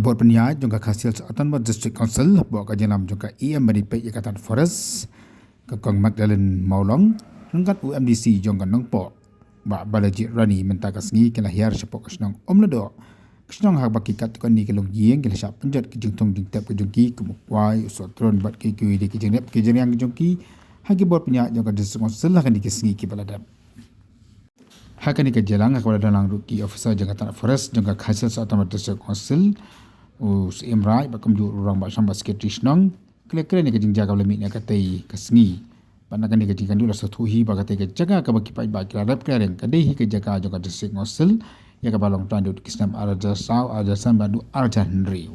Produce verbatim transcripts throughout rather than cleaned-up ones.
Bor pynïaid jong ka Khasi Hills Autonomous District Council, bad ka jingïalam jong ka E M ban ïapeit ïa ka Tnad Forest, ka Kong Magdalene Mawlong, ryngkat u M D C jong ka Nongpoh, Bah Balajied Rani, mynta ka sngi ki la hiar shapoh ka shnong Umladoh, ka shnong ha kaba ki katto katne ki longïing ki la shah pynjot ki jingthung jingtep ka jong ki kum u kwai, u sohtrun bad kiwei kiwei de ki jingrep ki jingriang ki jong ki ha ki bor pynïaid jong ka District Council ha kine ki sngi kiba la dep. Ha kane ka jingïalang ha kaba la don lang ruh ki officer jong ka Tnad Forest jong ka Khasi Hills Autonomous District Council, u Syiem Raij bad kumjuh u Rangbah Shnong bad Secretary Shnong, ki la kren ïa ka jingjia kaba la mih na katei ka sngi. Bad na kane ka jingkynduh la sngewthuh hi ba katei ka jaka kaba ki paidbah ki la rep ki la reng ka dei hi ka jaka jong ka District Council ïa kaba long tang naduh ki snem ar hajar saw, ar hajar san bad naduh ar hajar hynriew.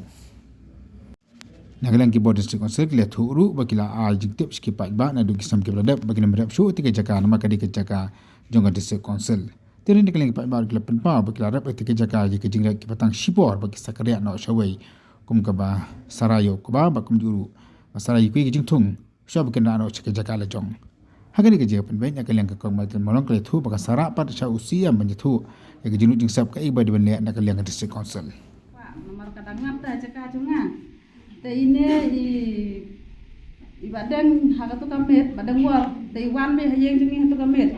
Na ka liang ki bor District Council ki la ïathuh ruh ba ki la ai jingtip sha ki paidbah naduh ki snem kiba la dep ba kin ym rep shuh ïa katei ka jaka namar ka dei ka jaka jong ka District Council. Te hynrei na ka liang ki paidbah ki la pynpaw ba ki la rep ïa katei ka jaka ïa ka jingrep kiba tang shipor ba ki sa kynriah noh shawei kum kaba sa rai ïa u kba bad kumjuh ruh ba sa rai ïa kiwei ki jingthung shuwa ba kin rah noh sha ka jaka la jong. Ha kane ka jingpynbeit na ka liang ka Kong Magdalene Mawlong ka la ïathuh ba kan sa rah pat sha u Syiem ban ïathuh ïa ka jinglut jingsep kaei ba dei ban leh na ka liang ka District Council. Namar ka dang ngat da jaka jong nga. Te ine i, i Bah Deng ha katu ka miet, Bah Deng Wor. Te i wan beit ha ïing jong ngi ha katu ka miet.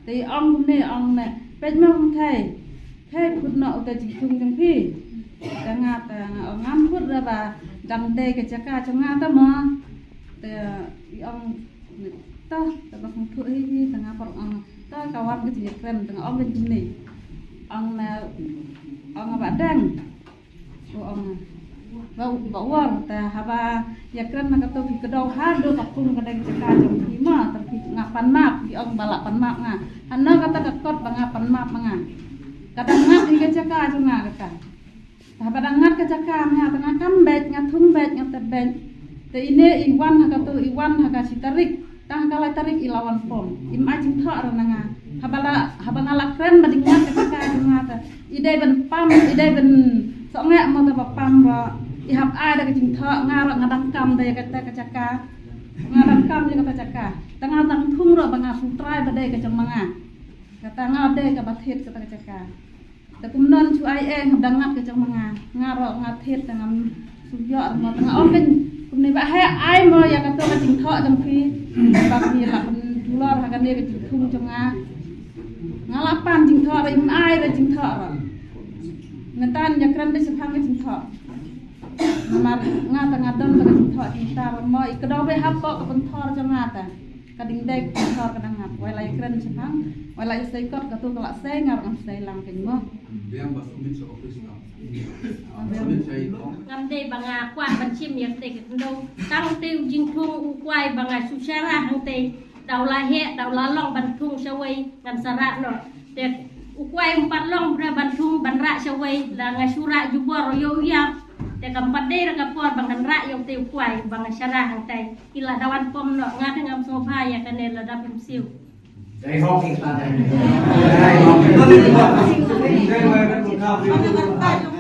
Te i ong kumne, ong ne, peit ma Hangthei, peit phut noh uta jingthung jong phi. Te nga, te nga ong ngam phut re ba dang dei ka jaka jong nga te mo. Te i ong, to, te ba sngewthuh hi hi, te nga por ong, to ka wan ka jingkren, te nga ong kumne. Ong ne, ong Bah Deng. U ong, Bah, Bah Wor, te haba ïakren na kato phi kdew haduh ka pung ka dei ka jaka jong phi mo, te phi nga pan map, phi ong ba lah pan map nga. Hano kata ka kot ba nga pan map ma nga. Ka dang ngat hi ka jaka jong nga kata. Te haba dang ngat ka jaka ma nga, te nga kam beit, nga thung beit, nga tep beit. Te ine i wan ha kato, i wan ha ka shi tarik. Tang ka lai tarik i la wan pom. Im ai jingthoh ruh na nga. Haba la, haba nga la kren ba dang ngat ka jaka jong nga te. I dei ban pam, i dei ban sngewthuh mo te ba pam ruh. I hap ai da ka jingthoh, nga ruh nga dang kam da ïa kata ka jaka. Nga dang kam ïa kata jaka. Te nga dang thung ruh ba nga sngewthuh ba dei ka jong ma nga. Kata nga dei kaba thied kata ka jaka. Te kumno shu ai eh, haba dang ngat ka jong ma nga. Nga ruh nga thied te ngam shu ïoh ruh mo te nga ong kumne ba heh ai mo ïa kato ka jingthoh jong phi. Ba phi lah ban julor ha kane ka jingthung jong nga. Nga lah pan jingthoh ruh im ai ruh jingthoh ruh. Mynta ïakren beit shaphang ka jingthoh. Namar nga te nga don ka jingthoh jingthoh ruh mo i kdew beit hapoh ka pynthor jong nga te. Ka ding dei ka pynthor ka dang ngat. Wei la ïakren shaphang, wei la ïasei kot kato ka la sei nga ruh ngam sei lang kein mo. Biang ba submit sha office ka. Submit sha i kong. Ngam dei ba nga kwah ban shim ïa katei ka khyndew. Tang te u jingthung u kwai ba nga shu shara hangtei. Da u la heh, da u la long ban thung shawei ngan sa rah noh. Te u kwai um pat long bra ban thung ban rah shawei, la nga shu rah jubor ïa u ïap. Te kam pat dei ra ka por ba ngan rah ïa utei u kwai ba nga shara hangtei. Ki la da wan pom noh, nga te ngam sngewbha ïa kane, lada phim siew. Dei hok ïa kata dei.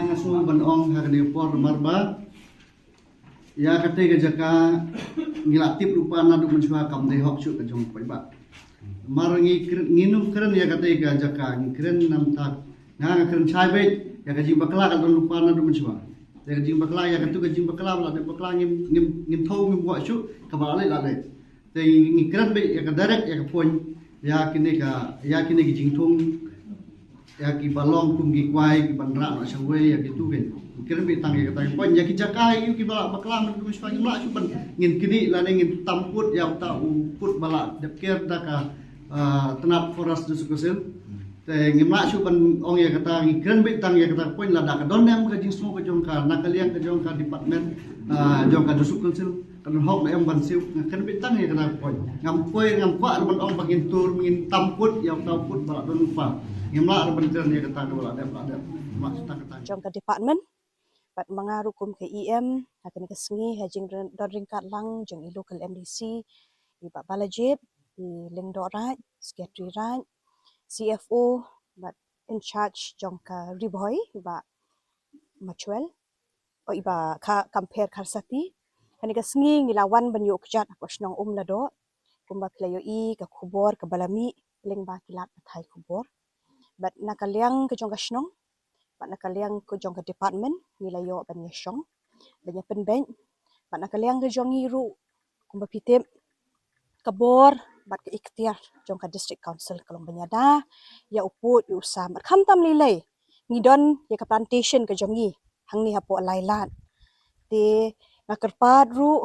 Nga sngew ban ong ha kane por namar ba ïa katei ka jaka ngi la tip ruh pat naduh mynshuwa kam dei hok shuh ka jong u paidbah. Namar ngi kren, ngin ym kren ïa katei ka jaka, ngi kren namar nga nga kren shai beit ïa ka jingbakla ka don ruh pat naduh mynshuwa. Ïa ka jingbakla, ïa katu ka jingbakla ba la dep bakla ngim, ngim, ngim thaw ngim kwah shuh kaba la leit la leit. Te ngi kren beit ïa ka direct ïa ka point ïa kine ka, ïa kine ki jingthung ïa kiba long kum ki kwai kiban rah noh shawei ïa kitu kein. Ngi kren beit tang ïa kata ka point ïa ki jaka ïa kiba lah bakla mynta mynshuwa ngim lah shuh ban ngin knieh lane ngin tam kut ïa uta u kut ba la dep ker da ka, ah, Tnad Forest District Council. Te ngim lah shuh ban ong ïa kata, ngi kren beit tang ïa kata ka point lada ka don ne em ka jingsngew ka jong ka na ka liang ka jong ka department, ah, jong ka District Council. Kan hok na em ban siew, nga kren beit tang ïa kata ka point. Ngam poi, ngam kwah ruh ban ong ba ngin tur, ngin tam kut ïa uta u kut ba la don lypa. Ngim lah ruh ban kren ïa kata kaba la dep, la dep. Ngim lah shuh tang kata. Jong ka department, bad ma nga ruh kum ka E M ha kane ka sngi ha jingdon ryngkat lang jong i local M D C, i Bah Balajied, i Lyngdoh Raij, Secretary Raij, C F O, bad in charge jong ka Ri Bhoi, i Bah Machwel. O i Bah Ka-, Khamper Kharsati. Kane ka sngi ngi la wan ban ïoh kjat hapoh shnong Umladoh. Kumba phi la ïohi ka khubor kaba la mih, lyngba ki lad pathai khubor. Bad na ka liang ka jong ka shnong, Bad na ka liang ka jong ka department ngi la ïoh ban ïa shong, ban ïa pynbeit. Bad na ka liang ka jong ngi ruh, kumba phi tip, ka bor bad ka iktiar jong ka District Council ka long ban ïada ïa u pud ïa u sam. Bad khamtam lei lei ngi don ïa ka plantation ka jong ngi hangne hapoh Lailad. Te nga kyrpad ruh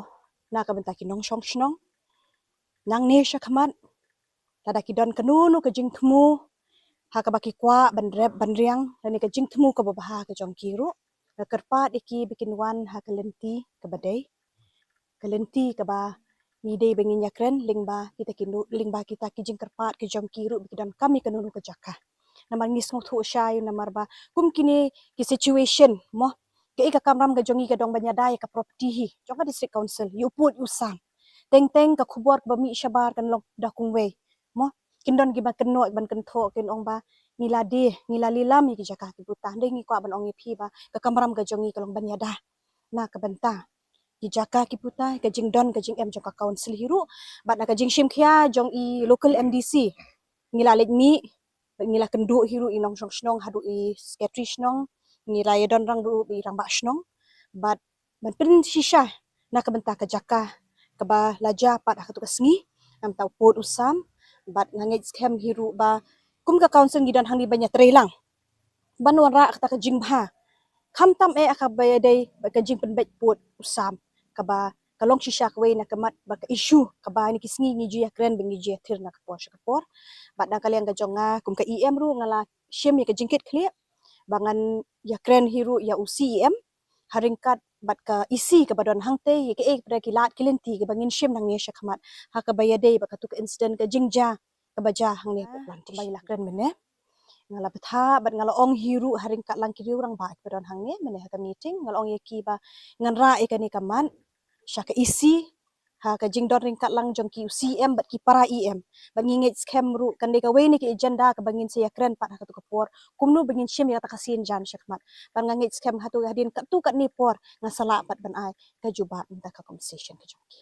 na ka bynta ki nongshong shnong, nangne sha khmat, lada ki don kano kano ka jingthmu ha kaba ki kwah ban rep ban riang, lane ka jingthmu kaba bha ka jong ki ruh, nga kyrpad ïa ki ba kin wan ha ka lynti kaba dei, ka lynti kaba ngi dei ba ngin ïakren lyngba kita ki nu-, lyngba kita ki jingkyrpad ka jong ki ruh ba ki donkam ïa kano kano ka jaka. Namar ngi sngewthuh shai namar ba kum kine ki situation mo, kaei ka kamram ka jong ngi ka dang ban ïada ïa ka property hi jong ka District Council, ïa u pud ïa u sam. Teng teng ka khubor kaba mih shabar kan long da kumwei mo. Kin don kiba kynnoh ban kynthoh, kin ong ba ngi la die, ngi la lilam ïa ki jaka ki puta. Hynrei ngi kwah ban ong ïa phi ba ka kamram ka jong ngi ka long ban ïada na ka bynta ki jaka ki puta, ka jingdon ka jingem jong ka council hi ruh. Bad na ka jingshim khia jong i local M D C, ngi la leit mih, ngi la kynduh hi ruh i nongshong shnong haduh i secretary shnong, ngi la ïadon rang ruh i rangbah shnong. Bad ban pynshisha na ka bynta ka jaka kaba la jia pat ha katu ka sngi, namar u pud u sam. Bad nga ngeit skhem hi ruh ba kum ka council ngi don hangne ban ïatrei lang ban wanrah kata ka jingbha, khamtam eh ha kaba ïadei bad ka jingpynbeit pud u sam, kaba ka long shisha kawei na ka mat bad ka issue kaba ha kine ki sngi ngi ju ïakren bad ngi ju ïathir na ka por sha ka por. Bad na ka liang ka jong nga kum ka E M ruh nga la shim ïa ka jingkit khlieh ba ngan ïakren hi ruh ïa u C E M ha ryngkat bad ka E C kaba don hangtei, ïa kaei kaba ki lad ki lynti kaba ngin shim nangne sha khmat ha kaba ïadei bad katu ka incident ka jingjia kaba jia hangne hapoh plantation. Ba ïa la kren mynne, nga la bthah bad nga la ong hi ruh ha ryngkat lang ki riew rangbah kiba don hangne mynne ha ka meeting, nga la ong ïa ki ba ngan rah ïa kane ka mat sha ka E C ha ka jingdon ryngkat lang jong ki u C E M bad ki para E M. Bad ngi ngeit skhem ruh kan dei kawei na ki agenda kaba ngin sa ïakren pat ha katu ka por, kumno ba ngin shim ïa kata ka sienjan sha khmat. Bad nga ngeit skhem hato hadien katu katne por nga sa lah pat ban ai ka jubab mynta ka conversation ka jong ki.